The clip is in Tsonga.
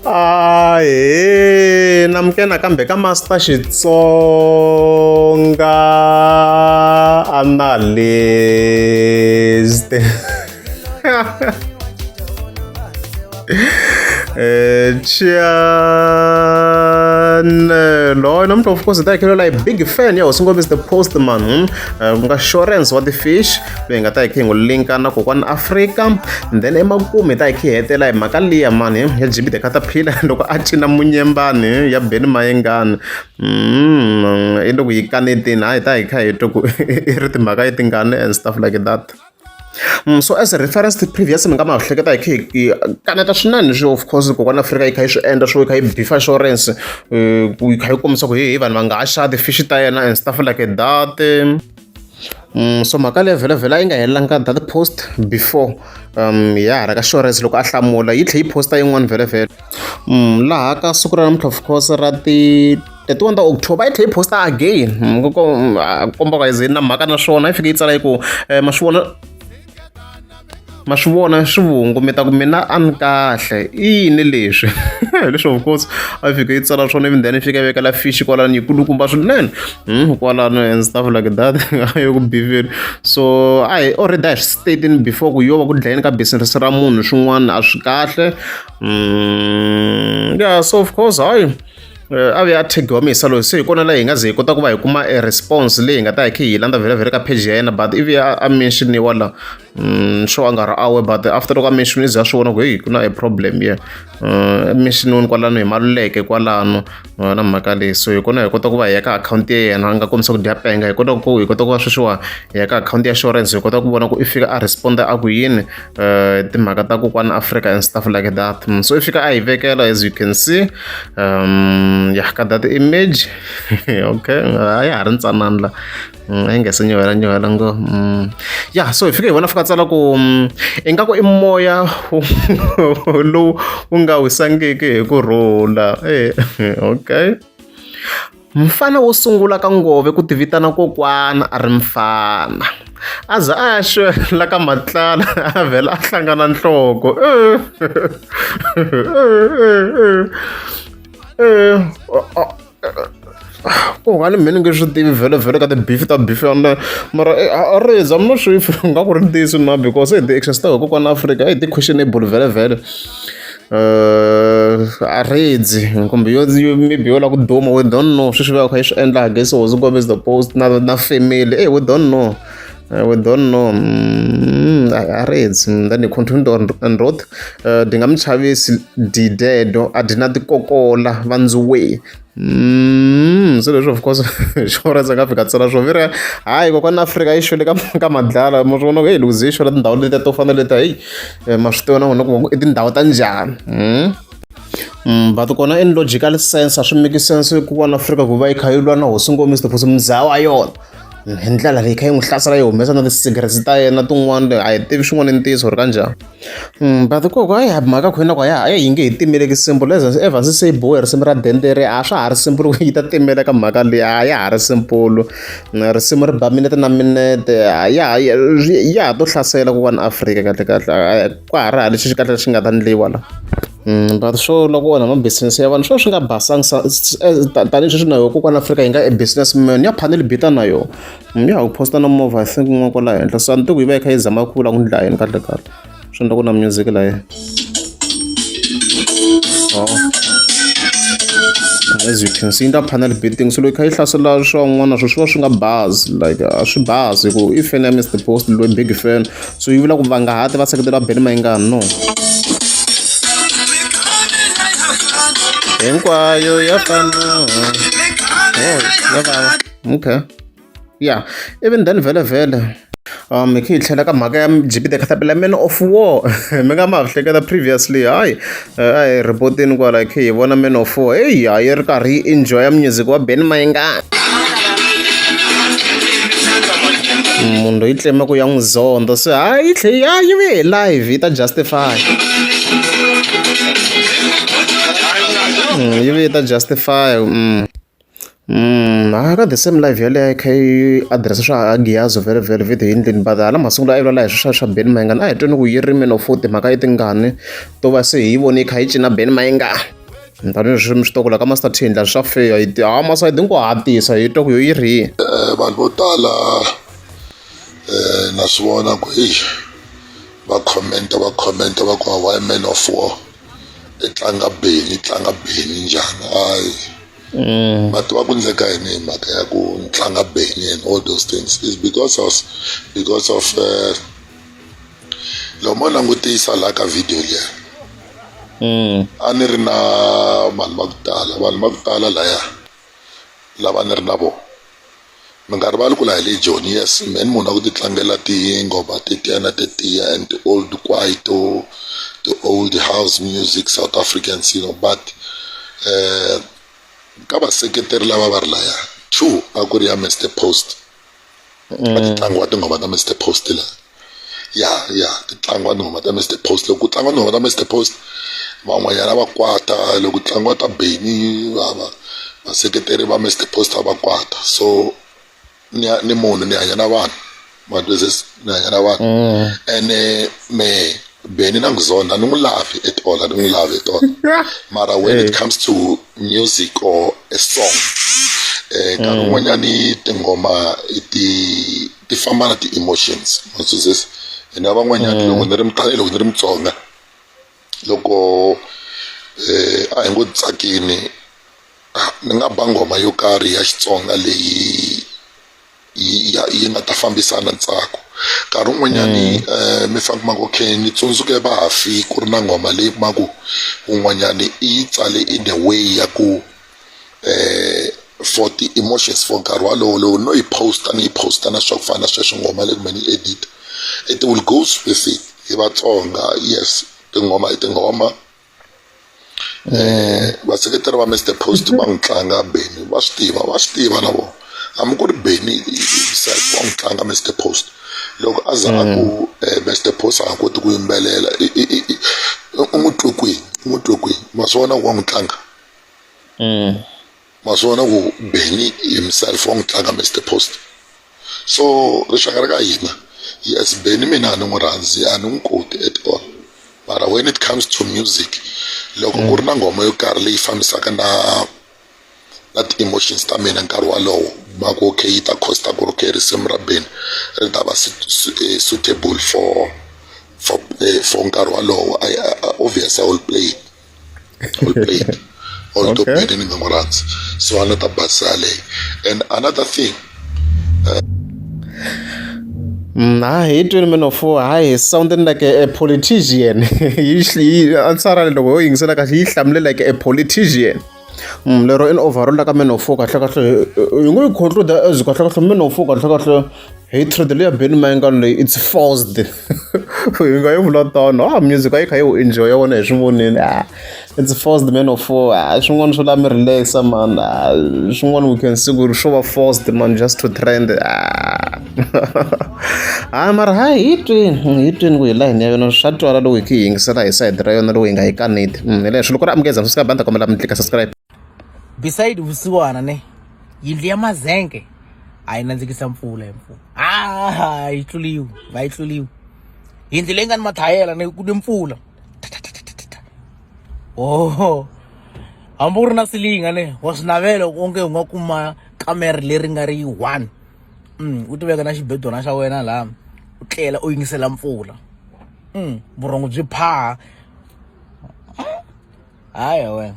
Ahee namukela nakambe ka Master Xitsonga Analyst. Channel namuntlha of course hi ta hi khelela hi big fan ya hosi ngopfu is the postman ku nga Shorence wa ti-fish loyi hi nga ta hi kha hi n'wi linka na kokwana Afrika and then emakumu hi ta hi kha hi hetela hi mhaka liya mani ya GB the Caterpillar loko a cina munyembani ya Benny Mayengani i loko yi kanetini hayi hi ta hi kha hi twa ku i ri timhaka i tingani and stuff like that. So as a reference to previous mi nga ma hleketa hi kha hi kaneta swinene swo of course kokwana Afrika yi kha yi swi endla swo yi kha yi beef assurance ku yi kha yi kombisa ku hehe vanhu va nga ha xavi ti-fish ta yena and stuff like that. So mhaka leyi vhela yi nga helelanga that post before ya ha ri ka Shores loko a hlamula yi tlhe yi posta yin'wana vhele laha ka siku ra namuntlha of course ra ti 31 ta October yi tlhe yi posta again ku komba ku a yi ze yi na mhaka na swona yi fike yi tsala yi ku ma swi vona ma swi vona swivungu mi ta ku mina a ni kahle i yini leswi hi leswi of course a yi fike yi tsala swona even then yi fika yi vekela fish kwalano yi kulukumba swinene kwalano and stuff like that a yo ku biveni so a hi already a hi swi state-ini before ku yo va ku dlayeni ka business ra munhu swin'wana a swi kahle yeah so of course hayi a vuya a tag-iwa muyisa loyi se hi kona laha hi nga ze hi kota ku va hi kuma e response leyi hi nga ta hi kha hi landza vhele vhele ka page ya yena but ivi a mention-iwa la sure a nga ri awe but after loko a mention i ze a swi vona ku heyi ku na a problem ye mention-iweni kwalano hi Maluleke kwalano na mhaka leyi so hi kona hi kota ku va hi ya ka akhawunti ya yena a nga kombisa ku dya penga hi kota ku hi kota ku va sweswiwa hi ya ka akhawunti ya Insurance hi kota ku vona ku i fika a respond a ku yini timhaka ta kokwana Africa and stuff like that so i fika a yi vekela as you can see ya ka that image okay a ya ha ri ntsanana la a yi nga se nyuhela nyuhela ngo ya so hi fike hi vona fika tsala ku ingaku i moya lowu wu nga wisangiki hi ku rhula okay mfana wo sungula ka ngove ku tivitana kokwana a ri mfana a za a ya xwela ka matlala a vhela a hlangana nhloko ku nga ni mina nge swi tivi vhele vhele ka ti-beef ta beef ya mara a ri I'm not sure if nga ku ri ntiyiso na because hi ti-actions ta kokwana Afrika hi ti-questionable vhele vhele a redzi kumbe yo maybe yo lava ku duma we don't know sweswi va kha yi swi endla I guess Hosi Ngopfu the post na na family hey we don't know we don't know a redzi then he continued on and wrote di nga mi chavisi didedo a di na tikokola va ndzi se leswi of course xo nga fika tsala swo vi ri hayi kokwana Afrika yi xwele ka ka madlala ma swi vona ku heyi loko ze yi xwela tindhawu letiya to fana letiya heyi ma swi tiva na n'wina ku i tindhawu ta njhani but kona in logical sense a swi make sense kokwana Afrika ku va yi kha yi lwa na hosi Ngopfu Mr Post muzaya wa yona hi ndlela leyi kha yi n'wi hlasela yi humesa na ti-secrets ta yena tin'wana a hi tivi swin'wana i ntiyiso ri ka njhani but koko hayi mhaka khwena ku ya yi nge he timeleki simple as ever se yi bohe risimu ra dendere a swa ha ri simple ku yi ta timela ka mhaka leyi a ya ha ri simple risimu ri ba minete na minete ya ha ya ha to hlasela kokwana Afrika kahle kahle ka ha ri ha lexi xi kahle xi nga ta ndliwa la but swo loko onha ma business ya vanhu swo swi nga basanga tanihi sweswi na yoho kokwana Afrika yi nga e business man ya phanele bita na yona ya ha ku posta na movha I think kun'wana kwala henhla so a ni tivi ku yi va yi kha yi zama ku vula ku ndla yini kahle kahle swi endla ku na music la yena oh as you can see ta panel beating so loko yi kha yi hlasela swin'wana swo swi va swi nga bazi like a swi bazi ku i fan ya Mr Post loyi big fan so yi vula ku va nga ha ti va seketela Benny Mayengani no hinkwayo ya fana oh ya vava okay yeah even then vhele vhele hi kha hi tlhela ka mhaka ya GB the Caterpillar Man of War mi nga ma hleketa previously hayi a hi report-ini kwala hi kha hi vona Man of War heyi a yi ri karhi yi enjoy music wa Benny Mayengani munhu loyi tlema ku ya n'wi zonda se hayi yi tlhe ya yi vuye hi live yi ta justify yi vuye yi ta justify Ka the same live yaleyo a yi kha yi address swa Giyazo vhele vhele video yi endleni but hala masungulo a yi vulavula hi swa swa Benny Mayengani a hi tweni ku yi ri Man of War timhaka i tingani to va se hi yi vone yi kha yi cina Benny Mayengani. Tanihi mi swi tiva ku la ka Master T endla swa fair hi ha masayiti hinkwawo ha tisa hi twa ku yo yi rihi. Vanhu vo tala na swi vona ku heyi va comment-a va comment-a va ku why man of war i tlanga Benny i tlanga Benny njhani hayi ma tiva ku ndleka yini hi mhaka ya ku ni tlanga Benny and all those things is because of loko mo langutisa laha ka video liya a ni ri na vanhu va ku tala vanhu va ku tala laya lava ni ri na vona mi nga rivali ku laha hi le Joni yes me ni munhu wa ku ti tlangela tinghoma tetiya na tetiya and old kwaito the old house music South Africans you know but ka vaseketeri lava va ri laya two a ku ri ya Mr Post a ti tlangiwa tinghoma ta Mr Post la ya ya ti tlangiwa tinghoma ta Mr Post loko ku tlangiwa tinghoma ta Mr Post van'wanyana va kwata loko ku tlangiwa ta Benny va va vaseketeri va Mr Post a va kwata so ni ni munhu ni hanya na vanhu ma twisisa ni hanya na vanhu ene me Benny na n'wi zonda a ni n'wi lavi at all a ni n'wi lavi at all mara when it comes to music or a song nkarhi wun'wanyani tinghoma ti ti famba na ti-emotions ma twisisa hina van'wanyana loko ni ri tanihiloko ni ri Mutsonga loko a hi ngo tsakini ni nga ba nghoma yo karhi ya Xitsonga leyi yi ya yi nga ta fambisana ntsako nkarhi wun'wanyani mi fane kuma ku okay ni tsundzuke vafi ku ri na nghoma leyi kuma ku un'wanyani i yi tsale in the way ya ku for ti-emotions for nkarhi walowo loko no yi posta ni yi posta na swa ku fana na sweswo nghoma leyi kumbe ni yi edit it will goes with it hi Vatsonga yes tinghoma i tinghoma vaseketeri va Mr Post va n'wi tlanga Benny va swi tiva va swi tiva na vona hambi ku ri Benny himself wa n'wi tlanga Mr Post loko a za a ku Mr Post a nga koti ku yimbelela u n'wi twe kwihi u n'wi twe kwihi ma swi vona ku wa n'wi tlanga ma swi vona ku Benny himself wa n'wi tlanga Mr Post so rixaka ra ka hina yes Benny mina a ni n'wi rhandzi a ni n'wi koti at all mara when it comes to music loko ku ri na nghoma yo karhi leyi fambisaka na na ti-emotions ta mina nkarhi walowo ma ku okay yi ta costa ku ri okay risimu ra Benny ri ta va suitable for nkarhi walowo I, I, obviously I will play it I will play it although Okay. Benny ni nga n'wi rhandzi so a ni ta basisa yaleyo and another thing. Hayi hi twini man of war hayi sounding like a politician yi answer loko yo yingisela kahle yi hlamule like a politician. Lero in overall la ka man of war kahle kahle hi ngo yi conclude as kahle kahle man of war kahle kahle hatred leya Benny Mayengani leyi it's forced hi nga yi vula tano ah music a yi kha yi wu enjoy wona hi swi vonini ah it's forced man of war ah swin'wana swo la mi relaxa man ah swin'wana we can see ku ri swo va forced man just to trend ah hayi mara hayi hi twini hi twini ku hi line ya yona swa twala loko hi kha hi yingisela hi side ra yona loko hi nga yi kaneti hi leswo loko ri amukeza subscribe a ni ta kombela mi tlika subscribe. Beside vusiwana ne yindlu ya mazenke a yi nandzikisa mpfula hi mpfula a yi tluliwi va yi tluliwi yindlu leyi nga ni mathayela ni ku ni mpfula oh hambi u ri na silinga ne wa swi navela onge u nga kuma kamere leri nga ri one u tiveka na xibedwana xa wena laha u tlela u yingisela mpfula vurhongo byi phaha haya wena.